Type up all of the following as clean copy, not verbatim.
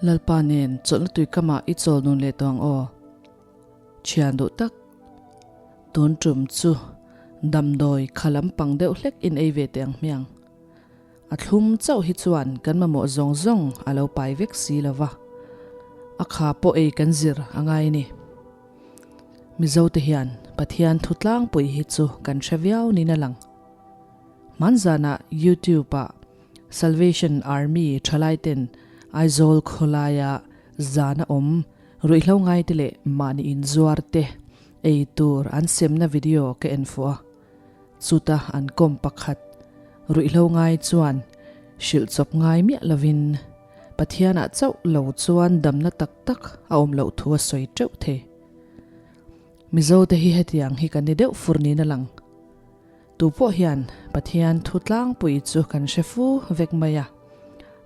Lalpa nen chawlhna tuikamah i chawl nun leh tawh ang aw. Thian duh tak, tun tum chu damdawi kha lampang deuh hlek in ei ve teh ang hmiang. A thlum chauh hi chuan kan mamawh zawng zawng a lo pai vek si lo va, a kha pawh ei kan zir a ngai a ni. Mizote hian Pathian thu tlangpui hi chu kan hre viau niin a lang. Hmanzanah YouTube-ah Salvation Army thalaiten Aizawl khawlaia zana awm ruihhlo ngaite leh mahni inzuar te ei tur an semna video ka en fuh a. Chuta an kawm pakhat ruihhlo ngai chuan hrilh chawp ngai miah lovin Pathianah chauh lo chuan damna tak tak a awm loh thu a sawi teuh thei. Mizote hi hetiang hi kan ni deuh fur niin a lang. Tu pawh hian Pathian thu tlangpui chu kan hre fu vek mai a,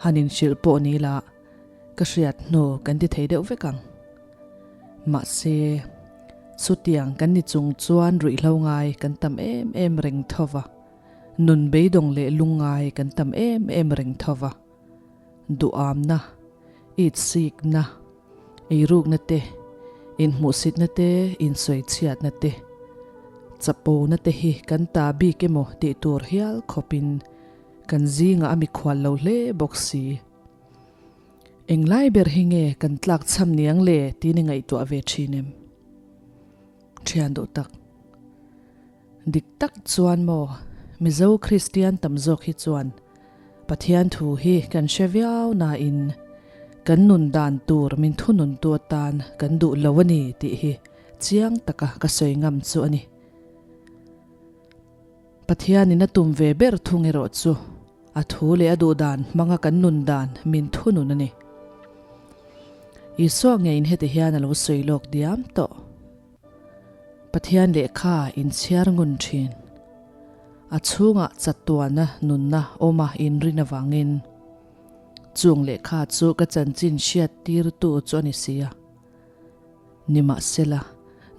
han inhrilh pawh ni la ka hriat hnu kan ti thei deuh vek ang. Mahse, chutiang kan ni chung chuan ruihhlo ngai kan tam em em reng tho va, nun beidawng leh lungngai kan tam em em reng tho va, duhamna, itsikna, eirukna te, inhmuhsitna te, insawichhiatna te, chapona te hi kan ta bik emaw tih tur hial khawpin kan zingah a mikhual lo hle bawk si. Englai ber hi nge kan tlak chham niang le tih ni ngaihtuah ve thin em? Thian duh tak. Dik tak chuan maw Mizo Kristian tam zawk hi chuan Pathian thu hi kan hre viau nain kan nun dan tur min thunun tu atan kan duh lo a ni tih hi chiang taka ka sawi ngam chu a ni. Pathianin a tum ve ber thung erawh chu A thu leh a duh dan hmanga kan nun dan min thunun a ni. Isua ngeiin heti hian a lo sawi lawk diam tawh. Pathian lehkha inchhiar ngun thin. A chhungah chatuana nunna awma inrin avangin chung lehkha chu ka chanchin hriat tirtu chu a ni si a. Nimahsela,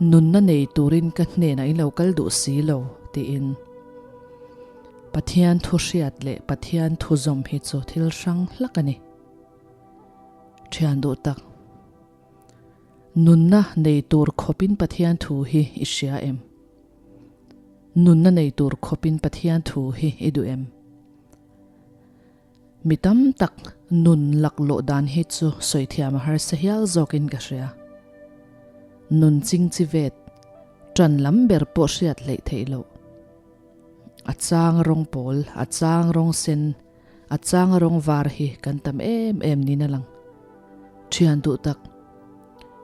nunna nei turin ka hnenah in lo kal duh si lo, tiin. Pathian thu hriat leh Pathian thu zawm hi chu thil hrang hlak a ni. Thian duh tak. Nunna nei tur khawpin Pathian thu hi i hria em? Nunna nei tur khawpin Pathian thu hi i duh em? Mi tam tak nun laklawh dan hi chu sawi thiam a harsa hial zawkin ka hria. Nun ching chi vet, ṭan lam ber pawh hriat hleih theih loh. A chang rawng pawl, a chang rawng sen, A chang a rawng var hi kan tam em em niin a lang. Thian duh tak,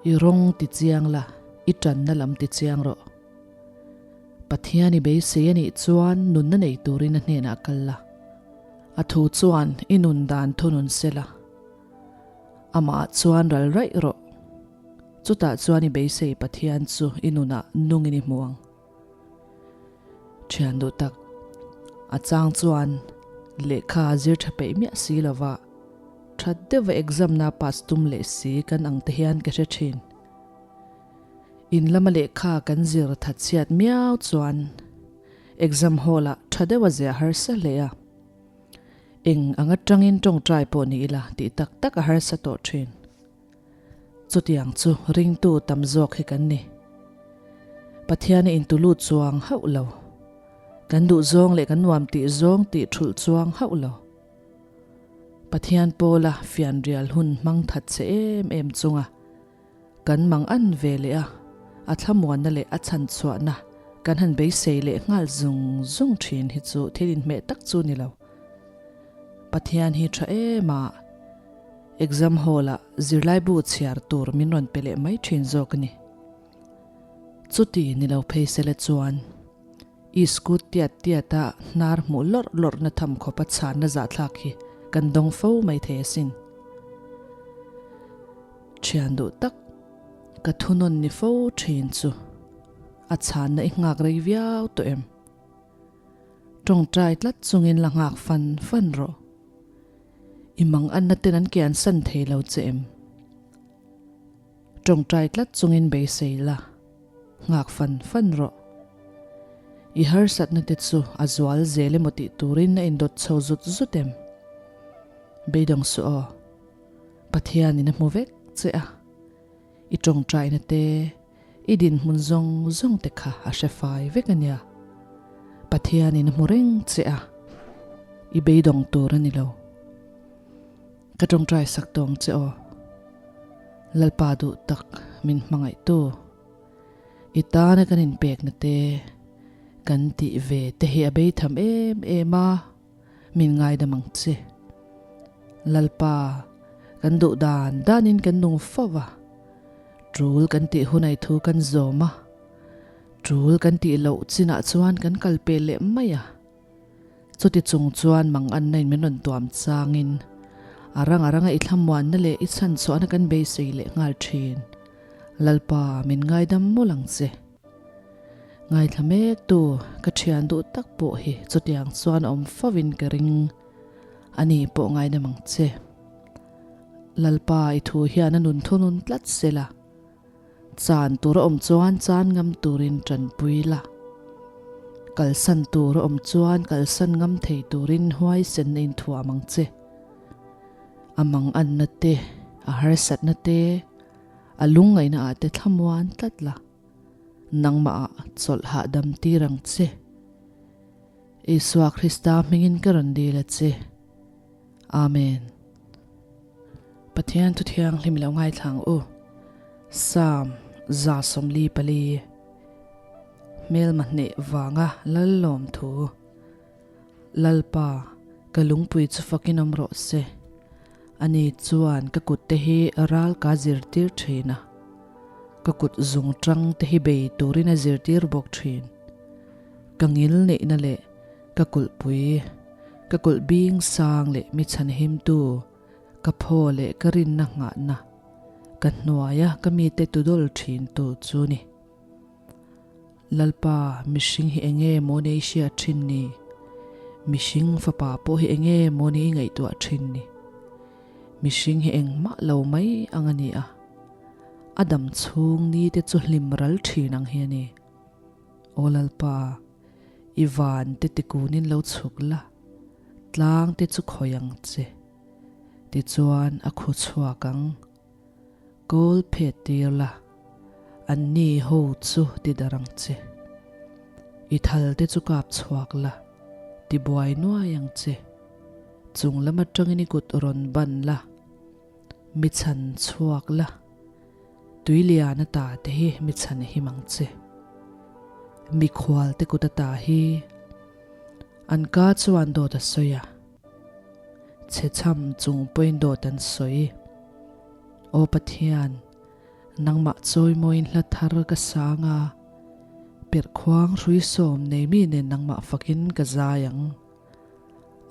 i rawng ti chiang la, i tanna lam ti chiang rawh. Pathian i beisei a nih chuan nunna nei turin a hnenah kal la. A thu chuan i nun dan thunun se la. Amah chuan ral raih rawh. Chutah chuan i beisei Pathian chu i nunah nungin i hmu ang. Thian duh tak, a chang chuan lehkha zir tha peih miah si lova that deuha exam na pass tum leh si kan ang te hian ka hre thin. In lama lehkha kan zir that chhiat miau chuan exam hall ah tha deuha zia harsa hle a. Eng ang atangin tawngtai pawh ni ila tih tak tak a harsa tawh thin. Chutiang chu ringtu tam zawk hi kan ni. Pathian a intulut chuang hauh lo. Kan duh zawng leh kan nuam tih zawng tih thulh chuang hauh lo. Pathian pawla fianrial hun hmang that che em em chunga kan mang an ve leh a, a thlamuanna leh a chhanchhuahna kan han beisei leh nghal zung zung thin hi chu thil inhmeh tak chu ni lo. Pathian hi tha em a. Exam hall ah zirlaibu chhiar tur min rawn pe leh mai thin zawk a ni. Chuti ni lo phei sela chuan i scoot tiat tiat a hnar hmuh lawrh lawrh na tham khawp a chhanna zahthlak hi kan dawng fo mai thei asin. Thian duh tak ka thunawn ni fo thin chu a chhanna i nghak rei viau tawh em? Tawngtai tlat chungin la nghak fan fan rawh. I mang anna ten an ke an san thei lo che em? Tawngtai tlat chungin beisei la, nghak fan fan rawh. I harsatna te chu a zual zel emaw tih turin a indawt chho zut zut em? Beidawng suh aw. Pathianin a hmu vek che a, i tawngtaina te, i dinhmun zawng zawng te kha a hre fai vek a nia. Pathianin a hmu reng che a, i beidawng tur a ni lo. Ka tawngtai sak tawng che aw. Lalpa duh tak min hmangaihtu. I tana kan inpekna te kan tih ve te hi a beitham em em a, min ngaidam ang che. Lalpa, kan duh dan danin kan nung fo va, tul kan tih hunai thu kan zawm a, tul kan tih loh chinah chuan kan kal pel leh mai a. Chuti chung chuan mang anna in min rawn tuam changin a rang a ranga i thlamuanna leh i chhanchhuahna kan beisei leh nghal thin. Lalpa min ngaidam mawlh ang che. Ngaithla mek tu ka thian duh tak pawh hi chutiang chuan a awm fo in ka ring. Ani pawh ngaidam ang che. Lalpa i thu hian a nun thunun tlat sela. Chan tur a awm chuan chan ngam turin tanpui la. Kalsan tur a awm chuan kalsan ngam thei turin huaisenna inthuam ang che. A manganna te, a harsatna te, a lungngaihna ah te thlamuan tlat la. Nangmah ah chawlh hahdam tir ang che. Isua Krista hmingin ka rawn dil a che. Amen. Pathian thu thianghlim lo ngaithla ang u. Psalm 144 Hmelma hneh vanga lal lawm thu. Lalpa, ka lungpui chu fakin awm rawh se. Ani chuan ka kut te hi ral ka zirtir thin a. Ka kut zung tang te hi bei turin a zirtir bawk thin. Ka ngil neihna leh Ka kulhpui, ka kulh bing sang leh mi chhanhimtu, ka phaw leh ka rinna nghahna, ka hnuaia ka mite tudawl thintu chu ni. Lalpa, mihring hi enge maw ni i hriat thin ni? Mihring fapa pawh hi enge maw ni i ngaihtuah thin ni? Mihring hi engmah lo mai ang a ni a, a dam chhung nite chu hlim ral thin ang hi a ni. Aw Lalpa, i van te tikunin lo chhuk la, tlang te chu khawi ang che. Tichuan a khu chhuak ang. Kawl phet tir la, an ni ho chu ti darh ang che. I thal te chu kap chhuak la, ti buai nuai ang che. Chung lam atangin i kut rawn ban la, mi chhan chhuak la. Tui lian ata te hi mi chhan him ang che. Mikhual te kut ata hi an ka chuan dawt a sawi a, chhe chham chung pawhin dawt an sawi. Aw Pathian, nangmah chawimawiin hla thar ka sang a, perhkhuang hrui sawm nei mi nen nangmah fakin ka zai ang.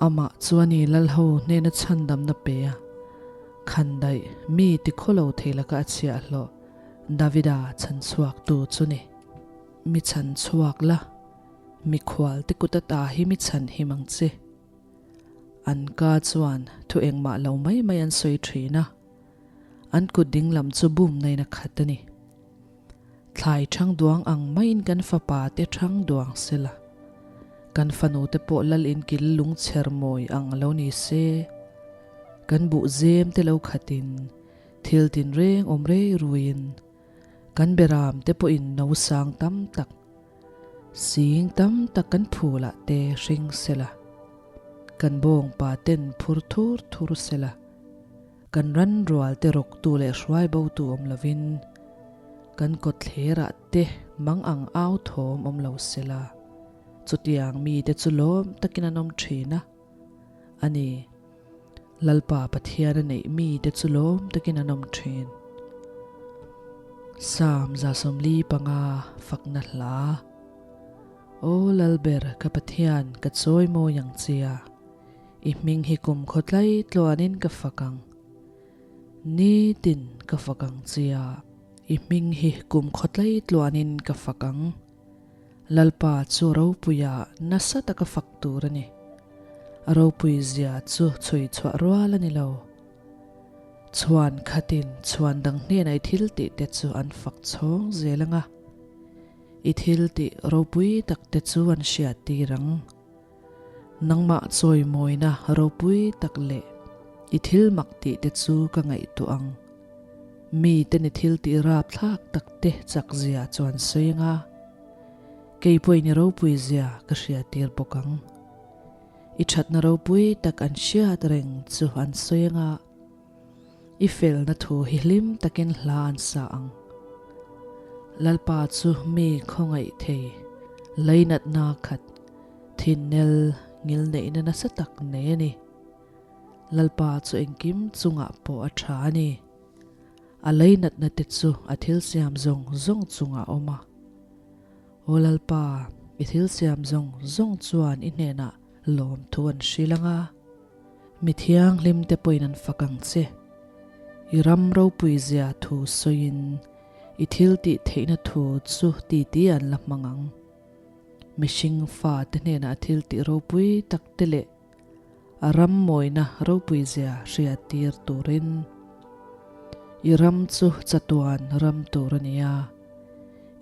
Amah chu a ni Lalho hnena chhandamna pe a, khandaih mi tikhawlo thei laka a chhiahhlawh Davida chhanchhuaktu chu ni. Mi chhanchhuak la, mikhual te kut ata hi mi chhanhim ang che. An ka chuan thu engmah lo mai mai an sawi thin a, an kut dinglam chu bumnain a khat a ni. Thlai ṭhang duang ang maiin kan fapa te ṭhang duang sela, kan fanu te pawh lal inkil lungchher mawi ang lo ni se, kan buh zem te lo khatin thil tinreng awm rei ruiin kan beram te pawhin no sang tam tak, sing tam tak kan phulah te hring sela, kan bawngpa ten phur thur thur sela. Kan ran rual te rawktu leh hruai botu awm lovin kan kawtthlerah te mang ang au thawm awm lo sela, chutiang mite chu lawm takin an awm thin a, a ni. Lalpa Pathian a neih mite chu lawm takin an awm thin. Psalm 145 Fakna Hla Aw Lalber ka Pathian ka chawimawi ang chia. I hming hi kum khawtlai tluanin ka fak ang. Nitin ka fak ang chia. I hming hi kum khawtlai tluanin ka fak ang. Lalpa chu ropuia nasa taka fak tur a ni. A ropui zia chu chhui chhuah rual a ni lo. Chhuan khatin chhuan dang hnenah i thil tih te chu an fak chhawng zel ang a. I thil tih ropui tak te chu an hriat tir ang. Nangmah chawimawina ropui tak leh. I thil mak tih te chu ka ngaihtuah ang. Mite ni thil tih rapthlak tak te chak zia chu an sawi ang a, kei pawhin i ropui zia ka hriattir bawk ang. I thatna ropui tak an hriat reng chu an sawi ang a, I felna thu hi hlim takin hla an sa ang. Lalpa chu mi khawngaih thei, leinatna khat, thinnel ngilneihna nasa tak nei a ni. Lalpa chu engkim chungah pawh a tha a ni. A leinatna te chu a thil siam zawng zawng chungah a awm a. Aw Lalpa, i thil siam zawng zawng chuan i hnenah lawmthu an hrilh ang a. Mi thianghlim te pawhin an fak ang che. I ram ropui zia thu sawiin i thil tih theihna thu chu titi an la hmang ang. Mihring fa te hnenah thil tih ropui tak te leh a ram mawina ropui zia hriat tir turin i ram chu chatuan ram tur a ni a,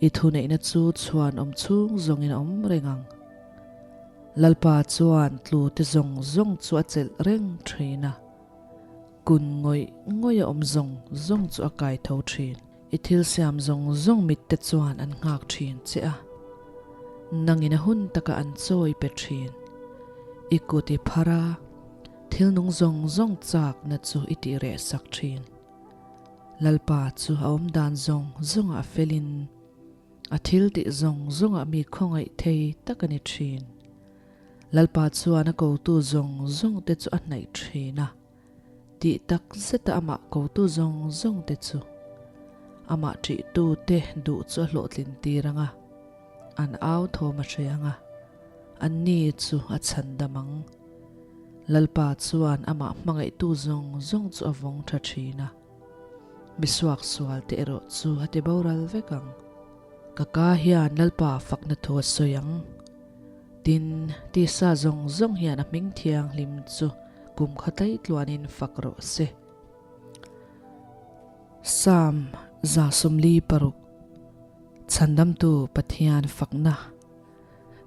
i thuneihna chu chhuan awm chhung zawngin a awm reng ang. Lalpa chuan tlu te zawng zawng chu a chelh reng thin a, kun ngawih ngawih a awm zawng zawng chu a kai tho thin. I thil siam zawng zawng mit te chuan an nghak thin che a, nangin a hun taka an chawi pe thin. I kut i phar a, thil nung zawng zawng chakna chu i tih reh sak thin. Lalpa chu a awm dan zawng zawngah a felin, A thil tih zawng zawngah mi khawngaih thei tak a ni thin. Lalpa chuan a kotu zawng zawng te chu a hnaih thin a, tih tak zeta amah kotu zawng zawng te chu amah ṭihtu te duh chu a hlawhtlin tir ang a, an au thawm a hre ang a, anni chu a chhandam ang. Lalpa chuan amah hmangaihtu zawng zawng chu a vawng ṭha thin a. Mi suaksual te erawh chu a ti boral vek ang. Ka ka hian Lalpa fakna thu a sawi ang. Tin, tisa zawng zawng hian a hming thianghlim chu kum kha tlaih tluanin fak rawh se. Psalm 146, Chhandamtu Pathian fakna.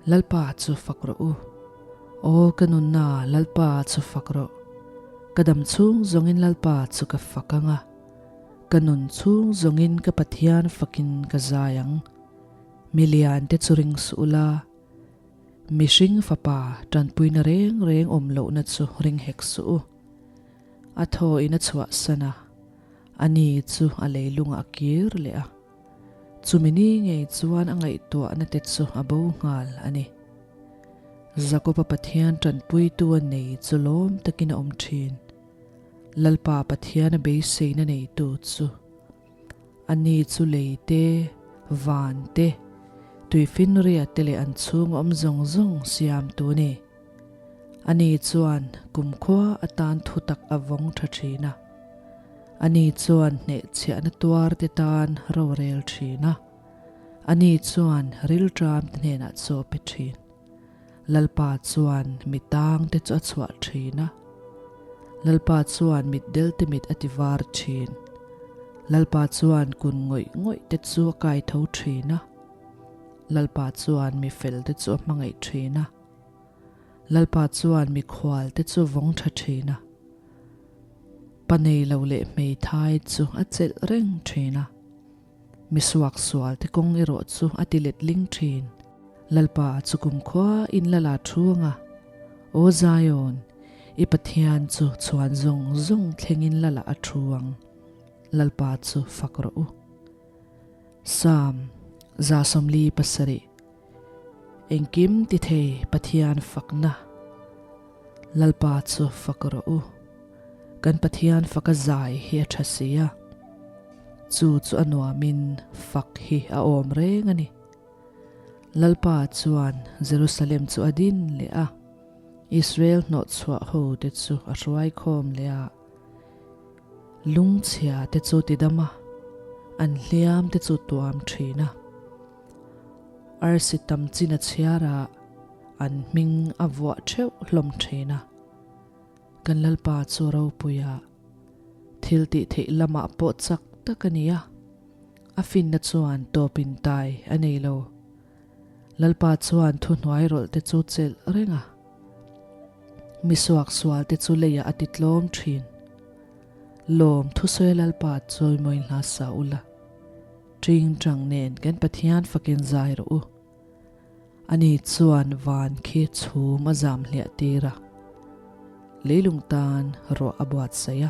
Lalpa chu fak rawh u. Aw ka nunna Lalpa chu fak rawh. Ka dam chhung zawngin Lalpa chu ka fak ang a, ka nun chhung zawngin ka Pathian fakin ka zai ang. Mi lian te chu ring suh ula, mihring fapa tanpuina reng reng awm lohna chu ring hek suh u. A thaw in a chhuahsan a, ani chu a leilungah a kir leh a. Chumi ni ngei chuan a ngaihtuahna te chu a bo nghal a ni. Jakob-a Pathian tanpuitu a nei chu lawm takin a awm thin. Lalpa Pathian a beiseina neitu chu a ni chu lei te, van te, tuifinriat te leh an chhung awm zawng zawng siamtu a ni. Ani chuan kumkhua atan thutak a vawng tha thin a. Ani chuan hnehchhiahna tuar te tan ro rel thin a, ani chuan rilṭam te hnenah chaw pe thin. Lalpa chuan mi tang te chu a chhuah thin a, Lalpa chuan mitdel te mit a ti var thin. Lalpa chuan kun ngawih ngawih te chu a kai tho thin a, Lalpa chuan mi fel te chu a hmangaih thin a, Lalpa chuan mikhual te chu vawng tha thin a. Pa nei lo leh hmeithai chu a chelh reng thin a, mi suaksual te kawng erawh chu a ti let ling thin. Lalpa chu kumkhua in la la thu ang a, Aw Zion, i Pathian chu chhuan zawng zawng thlengin la la a thu ang. Lalpa chu fak rawh u. Psalm 147. Engkim ti thei Pathian fakna Lalpa chu fak rawh u. Kan Pathian faka zai hi a tha si a, chu chu a nuamin fak hi a awm reng a ni. Lalpa chuan Jerusalem chu a din leh a, Israel hnawhchhuah ho te chu a hruai khawm leh a, lungchhia te chu tidam a, an hliam te chu tuam thin a. Arsi tam chin a chhiar a, an hming a vuah theuh hlawm thin a. Kan Lalpa chu ropui a, thil tih theih lamah pawh chak tak a ni a, a finna chuan tawp in tai a nei lo. Lalpa chuan thuhnuai rawlh te chu chelh reng a. Mi suaksualte chu leiah a ti tlawm thin. Lawm thusawi Lalpa chawimawi hla sa ula, ṭingṭang nen kan Pathian fakin zai rawh u. Ani chuan van khi chhum a zam hliah tir a, leilung tan ruah a buatsaih a,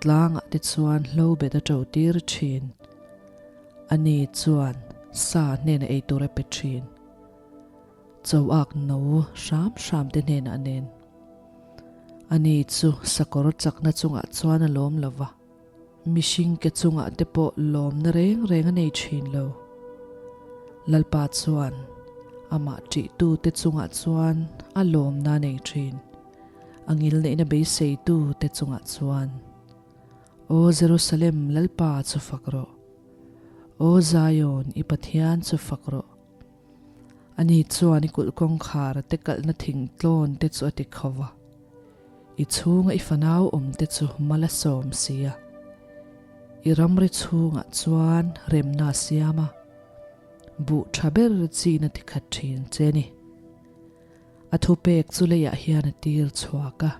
tlangah te chuan hlo bet a ṭo tir ṭhin. Ani chuan sa hnena ei tur a pe ṭhin. Choak no hram hram te hnenah nen. Ani chu sakawr chakna chungah chuan a lawm lo va, mihring ke chungah te pawh lawmna reng reng a nei thin lo. Lalpa chuan amah ṭihtu te chungah chuan a lawmna a nei thin, a ngilneihna beiseitu te chungah chuan. Aw Jerusalem, Lalpa chu fak rawh! Aw Zion, i Pathian chu fak rawh! Ani chuan i kulh kawngkhar te kalhna thing tlawn te chu a ti kho va, i chhunga i fanau awm te chu mal a sawm si a. I ramri chhungah chuan remna a siam a, buh tha ber chin a ti khat thin che ni. A thupek chu leiah hian a tir chhuak a.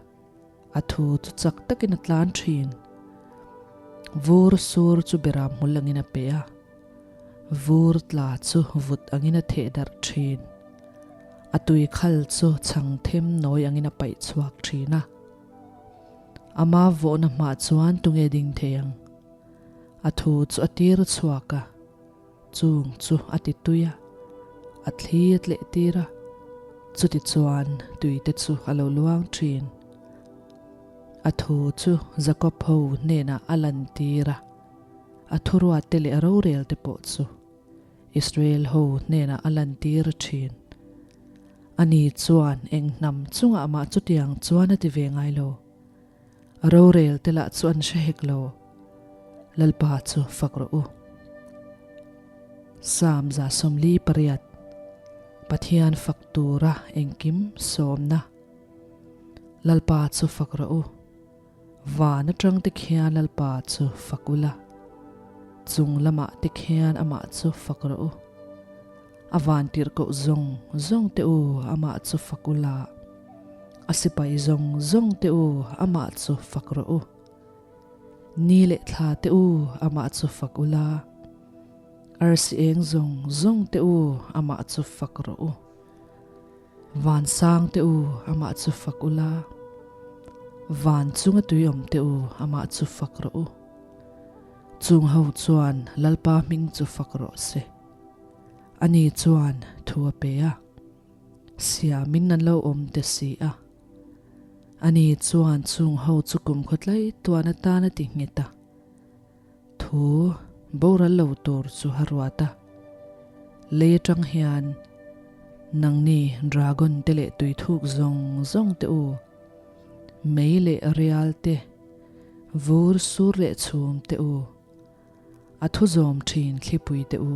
A thu chu chak takin a tlan thin. Vur sur chu beram hmul angin a pe a, vur tla chu vut angin a theh darh thin. A tui khal chu chhang them nawi angin a paih chhuak thin a. Ama vawhna hmah chuan tunge ding thei ang? A thu chu a tir chhuak a. Chung chu a ti tui a, a thli a tleh tir a, chuti chuan tui te chu a lo luang thin. A thu chu Jakob ho hnenah a lan tir a, a thuruat te leh a rorel te pawh chu Israel ho hnenah a lan tir thin. Ani chuan eng hnam chungah mah chutiang chuan a ti ve ngai lo. A rorel te lah chu an hre hek lo. Lalpa chu fak rawh u. Psalm 48 Pathian fak tura engkim sawmna Lalpa chu fak rawh u. Van atang te khian Lalpa chu fak ula. Chung lamah te khian amah chu fak rawh u. A vantirhkoh zawng zawng te u amah chu fak ula, a sipai zawng zawng te u amah chu fak rawh u. Ni leh thla te u amah chu fak ula, arsi eng zawng zawng te u amah chu fak rawh u. Vansang te u amah chu fak ula, van chunga tui awm te u amah chu fak rawh u. Chung ho chuan Lalpa hming chu fak rawh se. Ani chuan thu a pe a, siamin an lo awm te si a. Ani chuan chung ho chu kum khawtlai tuan atan a ti nghet a, thu boral lo tur chu a ruat a. Lei atang hian nangni dragon te leh tuithuk zawng zawng te u, mei leh rial te, vur sur leh chhum te u, A thu zawm thin thlipui te u,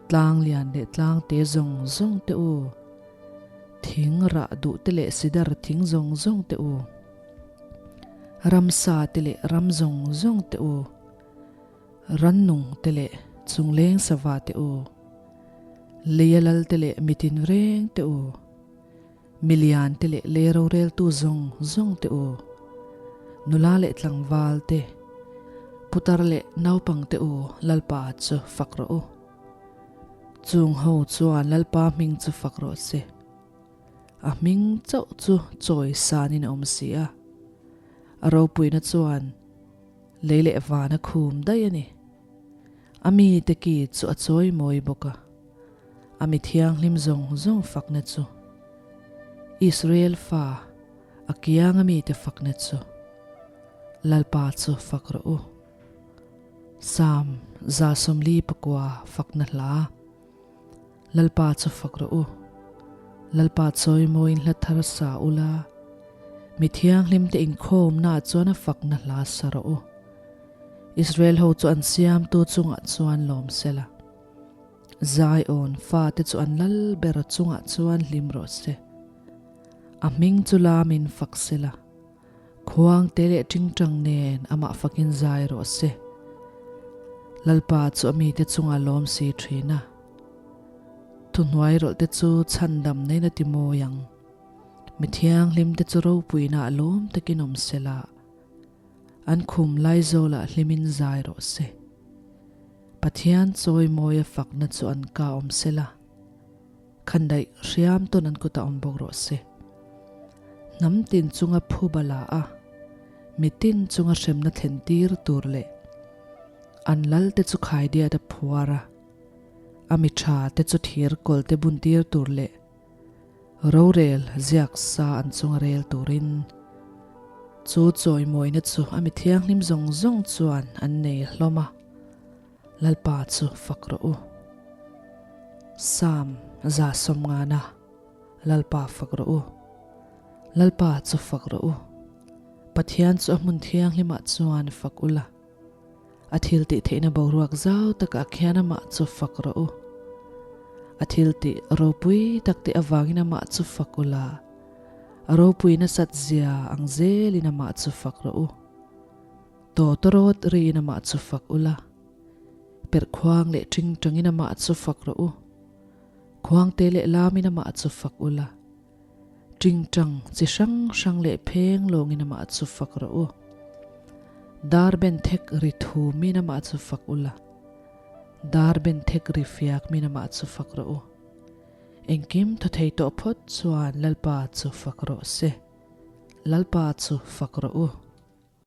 tlang lian leh tlang te zawng zawng te u, thing rah duh te leh sidar thing zawng zawng te u, ramsa te leh ram zawng zawng te u, rannung te leh chungleng sava te u, leia lal te leh mitin reng te u, Milian te leh lei roreltu zawng zawng te u, nula leh tlangval te, putar leh naupang te u Lalpa chu fak rawh u. Chung ho chuan Lalpa hming chu fak rawh se. A hming chauh chu chawi sanin a awm si a. A ropuina chuan lei leh van a khum daih a ni. A mite ki chu a chawi mawi bawk a. A mi thianghlim zawng zawng fakna chu Israel fa a kianga mite fakna chu Lalpa chu fak rawh u. Psalm 49 fakna hla Lalpa chu fak rawh u. Lalpa chawimawiin hla thar sa ula, mi thianghlimte inkhawmnaah chuan a fakna hla sa rawh u. Israel ho chu an siamtu chungah chuan lawm sela. Zion fate chu an lal ber chungah chuan hlim rawh se. A hming chu lamin fak sela, khuangte leh tingtang nen amah fakin zai rawh se. Lalpa chu a mite chungah lawm si thin a, thuhnuai rawlhte chu chhandam neiin a ti mawi ang. Mi thianghlimte chu ropuinaah lawm takin awm sela, an khum laizawlah hlimin zai rawh se. Pathian chawimawia fakna chu an ka awm sela, khandaih hriam tawn an kutah awm bawk rawh se. Hnam tin chunga phuba la a, mitin chunga hremna thlen tir tur leh an lalte chu khaidiat a phuar a, a mi tha te chu thir kawl te bun tir tur leh rorel ziak sa an chunga rel turin chu chawimawina chu a mi thianghlim zawng zawng chuan an nei hlawm a, Lalpa chu fak rawh u. Psalm 150 Lalpa fak rawh u. Lalpa chu fak rawh u. Pathian chu a hmun thianghlimah chuan fak ula. A thil tih theihna boruak zau takah khian amah chu fak rawh u. A thil tih ropui tak tih avangin amah chu fak ula, a ropui nasat zia ang zelin amah chu fak rawh u. Tawtawrawt riin amah chu fak ula, perhkhuang leh ṭingṭangin amah chu fak rawh u. Khuangte leh lamin amah chu fak ula. Ṭingṭang chi hrang hrang leh pheng lawngin amah chu fak rawh u. Dar ben thek ri thumin amah chu fak ula. Dar ben thek ri fiakmin amah chu fak rawh u. Engkim thaw thei tawh phawt chuan Lalpa chu fak rawh se. Lalpa chu fak rawh u.